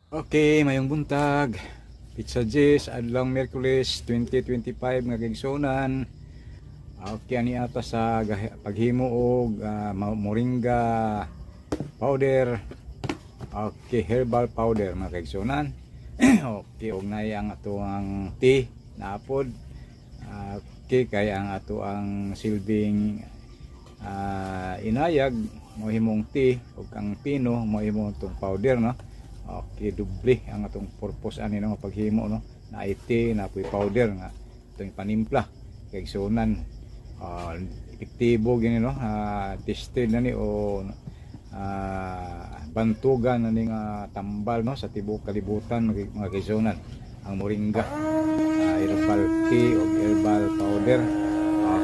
Okay, mayong buntag. Petsa 10, adlawng Miyerkules 2025 nga kaigsuonan. Okay, ani ata sa paghimo og moringa powder. Okay, herbal powder, mga kaigsuonan. Okay, og nay ang ato ang tea naapod. Okay, kay ang ato ang silbing inayag mo himong tea ug ang pino mo himong tong powder, no. Okay, doble ang atong purpose ani, no, paghimo, no. Na tea na puy powder nga atong panimpla, kaigsuonan. Epektibo gini, no, tested na ni o bantugan na ni nga tambal, no, sa tibuok kalibutan, mga kaigsuonan, ang moringa herbal tea o herbal powder.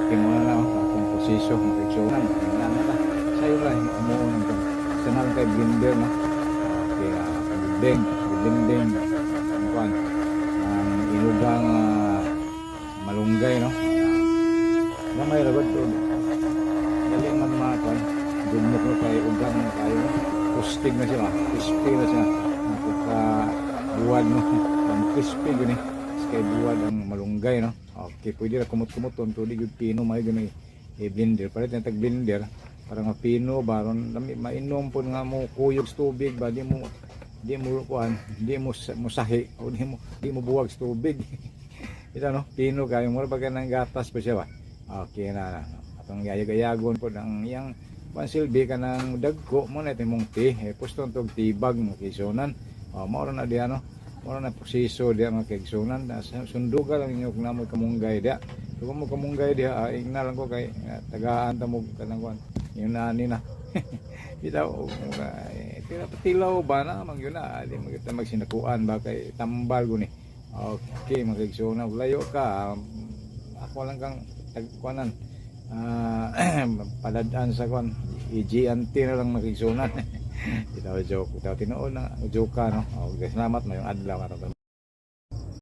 Okay mo na, no, atong proseso, mga kaigsuonan. Tingnan na ta sayo lang umuon ang sa na lang kay blender, no. Okay, blend blending ang kuan, ang inugang malunggay, no. Gamay ra gud pero dali man mga kuan dugmok, no, kay ugang na kayo, no. Kustig na siya, crispy na siya ang pagka buwad, no. Ang crispy gani kay buwad ang malunggay, no. Okay, pwede ra kumot-kumuton pero di gyud pino may gani i-blender. Palit na tag blender para nga pino baron lami mainom pud nga mo kuyog sa tubig ba, di mo kuan, di mo musahi o di mo buwag sa tubig. Ito, no, pino kayo, mura pa ng gatas pa siya ba. Okay na, na. Atong gayag-gayagon po ang iyang pansilbi kanang dagko mo na imong tea eh, pusto tog tibag, mga kaigsuonan. Oh, mao na diha, no, mao na proseso diha, mga kaigsuonan. Sunduga lang ninyo kung namoy kamunggay diha. Kung mo kamunggay diha, ingna lang ko kay tagaan ta mo kanang kuan yun na ani na bitaw eh, pero patilaw ba na man yun na di mo kita magsinakuan ba kay tambal guni. Okay, mga kaigsuonan, layo ka, ako lang kang tagkuanan, padadaan sa kuan EGNT na lang, mga kaigsuonan. Bitaw joke, bitaw tinuod na joke ka, no. Okay, salamat, mayong adlaw karon.